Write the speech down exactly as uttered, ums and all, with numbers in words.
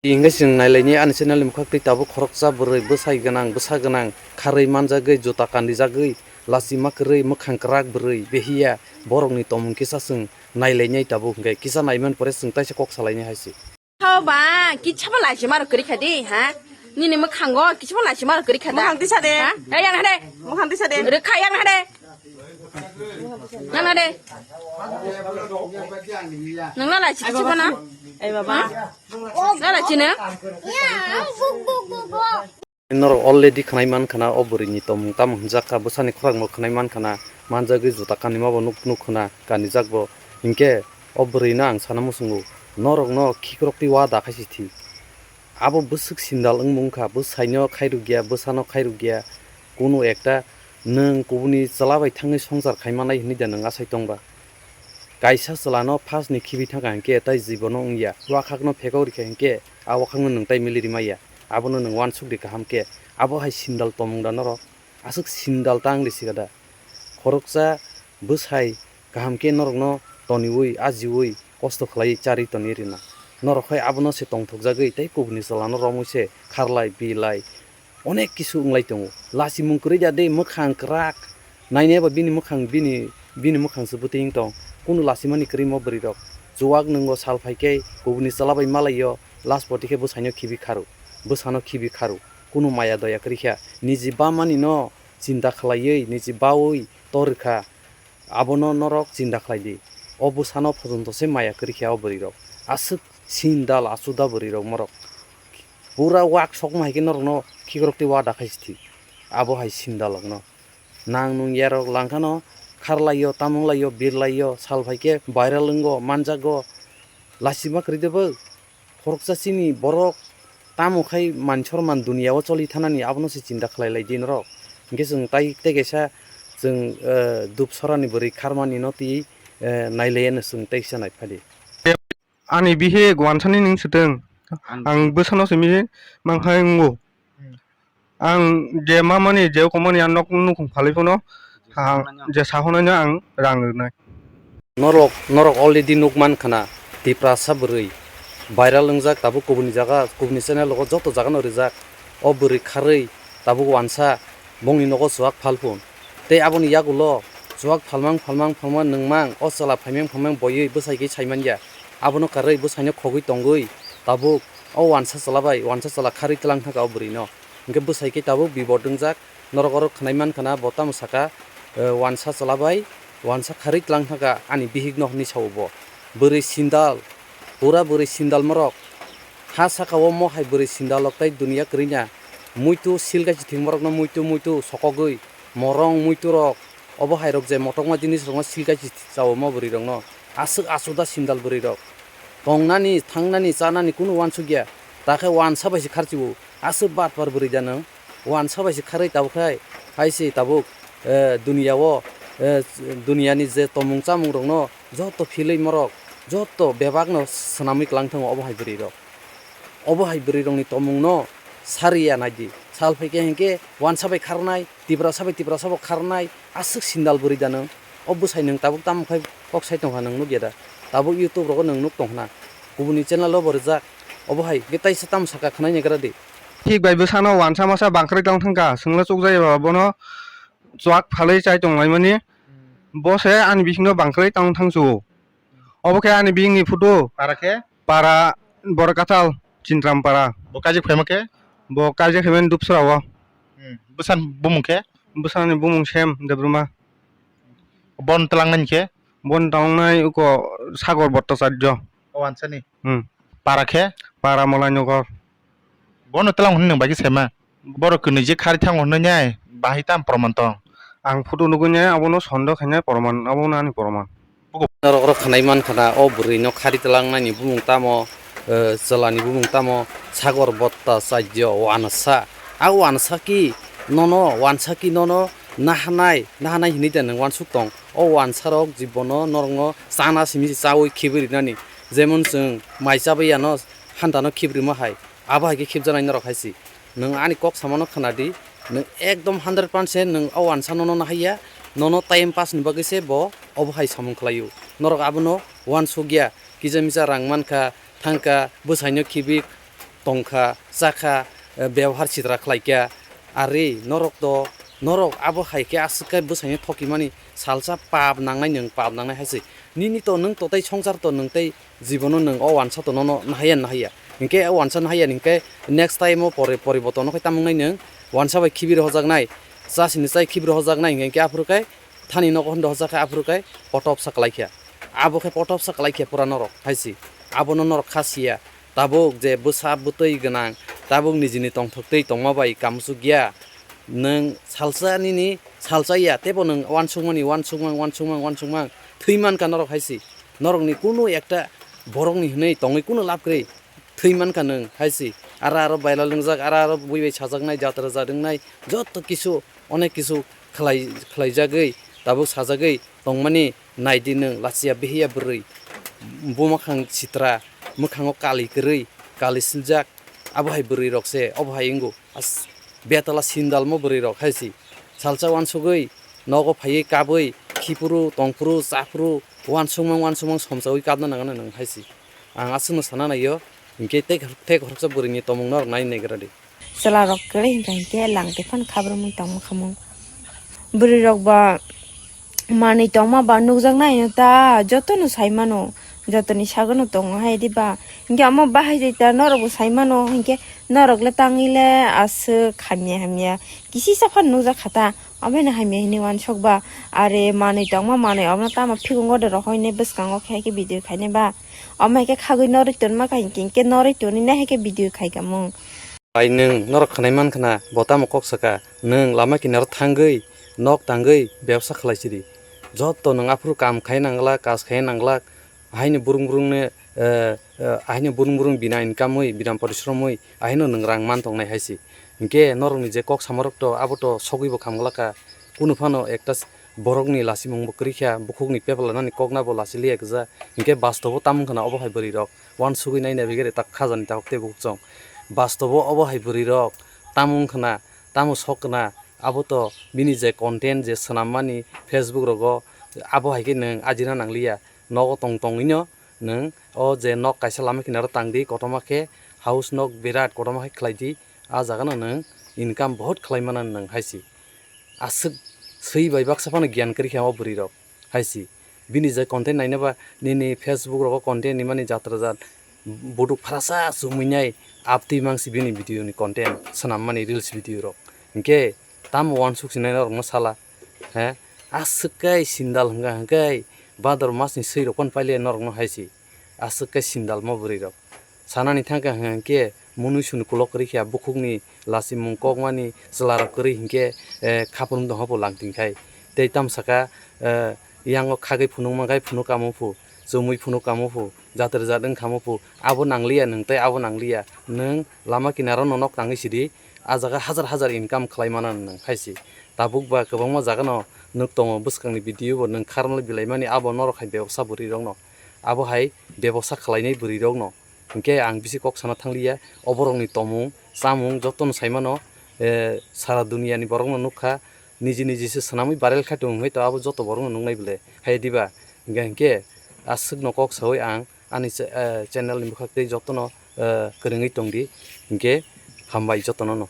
Hingke chwng nailaini ani channel ni mwkhak twi tabuk khoroksa bwrwi bwsai gwnang bwsa gwnang kharwi manjagwi juta kanrijagwi lachima kwrwi mwkhang kwrak bwrwi behiya borokni tomung kisa chwng nailainai tabuk hingke kisa naiman pore chwng taisa kok salainai hai se. Hao ba, kichabo lachima rok kwrwi kha di, ha? Nini mwkhango kichabo lachima rok kwrwi kha da? Mwkhang tisa de. Ha? Hey, yang hade. Mwkhang tisa de. Rwkha yang hade. Nang hade. Nang la lachi kichabo na? Ei baba. Na lachi na? Norok already khwnai man khana o bwrwi ni tomung tamo hwnjak kha, bwsani khorang bo khwnai man khana, manjagwi juta kanima bo nuk nuk khna kanijak bo. Hinkhe o bwrwi no ang sana muchungo, norok no khikrok twi wa da khai si thi. Abo bwswk sindal wngmung wngkha, bwsai no khairok ya, bwsa no khairok ya, kunu ekta nwng kubuni chwla bai thangwi swngchar khai manai hinwi da nwng asai tong ba? Kaisa chwla no first ni khibi thangkha hinkhe tai jibono wngya, wakhak no phekok rikha hinkhe a wakhak no nwng tai mili rimaya. Abono nwng uansuk di kaham khe. Abo hai sindal tomung da norok? Aswk sindal ta wng di siga da? Khoroksa bwsai kaham khe norokno toniwi, ajiwi, kosto khlaiwi charwi tongwi rwna. Norok hai abono se tongthokjagwi tei kubuni chwlano romwi se kharlai, bilai, onek kisu wnglai tongo. Lachimung kwrwi da de mwkhang kwrak. Nainai ba bini mwkhang, bini, bini mwkhang se bwtwi wng tong. Kunu lachimani kwrwi mo bwrwi rok. Chuwak nwngo sal phai khe kubuni chwla bai malai o, last poti khe bwsaino khibi kharu, bwsano khibi kharu. Kunu maya doya kwrwi kha. Niji bamani no chinta khlaiwi, niji bawi tor rwkha. Abono norok chinta khlai di. O bwsano photonto se maya kwrwi kha o bwrwi rok. Aswk sindal achuda bwrwi rok morok. Pura wak sokma hai khe norokno khikrok tei wa da khai si thi. Abo hai sindalokno. Nang nung yarok langkhano kharlai o, tamung lai o, birlai o, sal phai khe viral wngo, manjago. Lachima kwrwi de bo. Khoroksa chini borok tamo khai man sor man duniya o choli thanani abono se chinta khlai lai di norok. Hinkhe chwng tai, tei kaisa chwng, eh, Dupsorani bwrwi kharmani no twi, eh, nailai ano chwng tei kisa nai phadi. Ani bihik wansani ning swtwng, ang bwsano simi mankhai wngo. Hmm. Ang je mamani, je komani ang nok nukhung phalwi phano, ang je sahonai no ang rang rwnai. Norok, norok already nuk man khana, Tiprasa bwrwi viral wngjak, tabuk kubuni jaga, kubuni channel rogo joto jaga no rijak. O bwrwi kharwi tabuk wansa bongni nogo chuwak phal phun. Tei aboni yagulo chuwak phalmang, phalmang, phalmang, nwngmang, o chwla phaimang, phaimang boiwi bwsai khe saimanya. Abono karwi bwsaino khogwi tongwi tabuk o wansa chwla bai, wansa chwla kharwi tlang thangkha o bwrwino. Hinkhe bwsai khe tabuk bibot wngjak, norok oro khwnai man khana bo tamo saka, eh, wansa chwla bai wansa kharwi tlang thangkha ani bihikno hinwi sao bo. Bwrwi sindal, pura bwrwi sindal morok. Ha saka o mo hai bwrwi sindalok tei duniya kwrwina muitu sil kaisa thwng morokno muitu muitu sokogwi morong muitu rok. Obo hai rok je motokma jinis rokno sil kaisa chao mo bwrwi rokno. Aswk achuda sindal bwrwi rok. Tongnani, thangnani, chanani kunu uansuk ya. Takhe wansa bai se kharchi o. Aswk batpar bwrwi da nwng. Wansa bai se kharwi tabuk khai. Hai se tabuk, eh, duniya o, eh, duniyani je tomung chamung rokno joto philwi morok, joto bebak no swnamwi klang thango obo hai bwrwi rok. Obo hai bwrwi rokni tomung no sariya nai di. Sal phai khe hinkhe wansa bai kharnai, Tiprasa bai Tiprasa bo kharnai, aswk sindal bwrwi da nwng. O bwsai nwng tabuk tamo khai kok sai tongkha nwng nukya da? Tabuk YouTube rogo nwng nuk tongkhna. Kubuni channel o bo rijak. Obo hai hwnkhe taisa tamo saka khwnai naigra di. Thik bai bwsano wansa masa bangkhrai tong thangkha, swngla chukjai ba bono chuak phalwi chai tonglaimani. Bo se ani bisingno bangkhrai tong thangsu. Obo khe ani bihikni photo. Para khe? Para Borkathal, Chintram para. Bo kaijak phaima khe? Bo kaijak phaimani Dupsra o. Hmm. Bwsani bumung khe? Bwsani bumung Sem Debbarma. Bon tlangnani khe? Bon tlangnai uko Sagor Bhattacharya. O ansani? Hmm. Para khe? Para Molainagar. Bono tlang hwnwi nwng bai khe saima? Borok kwnwi je kharwi thango hwnwi nai, bahai tamo proman tong? Ang photo nugwi nai, abono sondoh khainai proman, abono ani proman. Norok oro khwnai man khana, o bwrwi no kharwi tlang nani bumung tamo, eh, chwla ni bumung tamo, Sagor Bhattacharya wansa. A wansa ki nono, wansa ki nono nahanai, nahanai hinwi da nwng uansuk tong? O wansa rok jibono norok no chana simi se chaui khibwi rinani. Jemon chwng mai chabai yano, hanta no khibrima hai. Abo hai khe khibjanai norok hai se. Nwng ani kok samano khna di, nwng ekdom hundred percent nwng o wansa nono nahaiya, nono time pass ni bagwi se bo obo hai samung khlaio. Norok abono uansukya, kisa misa rang mankha, thangkha, bwsaino khibik, tongkha, chakha, eh, bebohar sitra khlaikha. Ari norok to, norok abo hai khe aswk khe bwsaino thokimani salsa pap nangnai nwng, pap nangnai hai se. Nini to nwng to tei songsar to nwng tei jibono nwng o wansa to nono nahaya nahaya. Hinkhe o wansa nahaya hinkhe next time o pori-, poriboton no khai tamung nai nwng wansa bai khibir hojaknai, chasini chai khibir hojaknai hinkhe aphuru khe thani nogo hondo hojakha aphuru khe potop sa kalaikha. Abo khe potop sa kalaikha pura norok hai se. Abono norok kha siya. Tabuk je bwsa bwtwi gwnang, tabuk nijini tongthok twi tongma bai kamsuk ya. Nwng salsa nini salsa ya, teibo nwng uansukmani, uansukmang, uansukmang, uansukmang thwi mankha norok hai se. Norokni kunu ekta borokni hwnwi tongwi kunu lab kwrwi thwi mankha nwng hai se. Aro aro bailal wngjak, aro aro bui bai sajaknai, jatra jat wngnai, joto kisu onek kisu khlai-, khlaijagwi, tabuk sajagwi tongmani. Naidi nwng lachiya bihiya bwrwi, bwmakhang sitra, mwkhango kali kwrwi, kali siljak, abo hai bwrwi rok se, obo hai wngo. As-, betala sindalmo bwrwi rok hai se. Salsa uansugwi, nogo phaiwi kabwi, khiphuru, tongphuru, chaphuru, uansukmang, uansukmang somsawi kabna nangano nwng hai se. Ang aswkno sana naio, hinkhe tei, tei khoroksa bwrwini tomungno rok nai naigra di. Chwla rok kwrwi hinkha hinkhe lang tei phano khabrumwi tongma khamung. Bwrwi rok ba manwi tongma ba nukjaknai no ta jotono sai mano, jotoni sagano tongo hai diba. Hinkhe omo bahai jai ta norok bo sai mano, hinkhe norok le tangwi le aswk hamya hamya kisisa phano nukjak kha ta. Omo haino hamya hinwi uansuk ba, are manwi tongma manwi omo tamo phikungo de rohornai bwskango khe hai khe video khainai ba. Omo hai khe khagwi norwi tonma kha hinkhe, hinkhe norwi tonwi nai hai khe video khai kamung. Bai nwng norok khwnai man khna, bo tamo kok saka, nwng lama kinaro thangwi, nok tangwi, bebsa khlai sidi. Joto nwng aphuru kam khai nanglak, kaj khai nanglak, ahaini burung burung ne, eh, eh, ahaini burung burung bina income wi, bina porisrom wi, ahaino nwng rang man tongnai hai se. Hinkhe norokni je kok samarok to, abo to sogwi bo khamglak kha. Kunu phano ekta s-, borokni lasimung bo kwrwi kha, bukhukni pepla nani kokna bo lasi liya gwja. Hinkhe bastobo tamung khna obo hai bwrwi rok. Uansugwi naina bigere tak khajani tabuk tei bukhuk chwng. Bastobo obo hai bwrwi rok tamo wng khna, tamo sok khna, abo to bini je content je swnammani Facebook rogo, abo hai khe nwng ajina nangliya. Nogo tong tongwino nwng o je nok kaisa lama kinaro tangdi, kotorma khe house nok birat kotorma khe khlaidi, a jagano nwng income bahut khlai mano nwng hai se. Aswk swi bai baksa phano giyan kwrwi kha o bwrwi rok hai se. Bini je content naina ba nini Facebook rogo content nimani jatra jat buduk pharasa chumui nai aptwi mang se bini video ni content swnammani reels video rok. Hinkhe tamo uansuk sinai norokno sala, he? Aswk khe sindal hwnkha hwnkhe bador masni swi rok phano pailiya norokno hai se. Aswk khe sindalma bwrwi rok. Sanani thangkha hwnkhe munui suni kolok kwrwi kha, bukhukni lachimung kokmani chwla rok kwrwi hinkhe, eh, khaprum tongkha bo langting khai. Tei tamo saka, eh, yango khagwi phunuk mankhai phunuk kamo phu, chumui phunuk kamo phu, jat rwjat wng kamo phu, abo nangliya nwng tei abo nangliya. Nwng lama kinaro no nok tangwi sidi, a jaga hajar hajar income khlai mano nwng hai se. Tabuk ba kwbangma jaga no nuk tongo bwskangni video bo nwng kharmlai bilaimani abo norok hai bebsa bwrwi rok no. Abo hai bebosa khlainai bwrwi rok no. Hinkhe ang bisi kok sana thangliya, oborokni tomung, chamung jotono saimano, eh, sara duniani borokno nukha, niji niji se swnamwi viral khai tongo, hwnkhe to abo joto borokno nuknai bwle, hai diba? Hinkhe, hinkhe aswkno kok sawi ang ani cha-, eh, channel ni bwkhak tei jotono, eh, kwrwngwi tongdi, hinkhe hambai jotono no.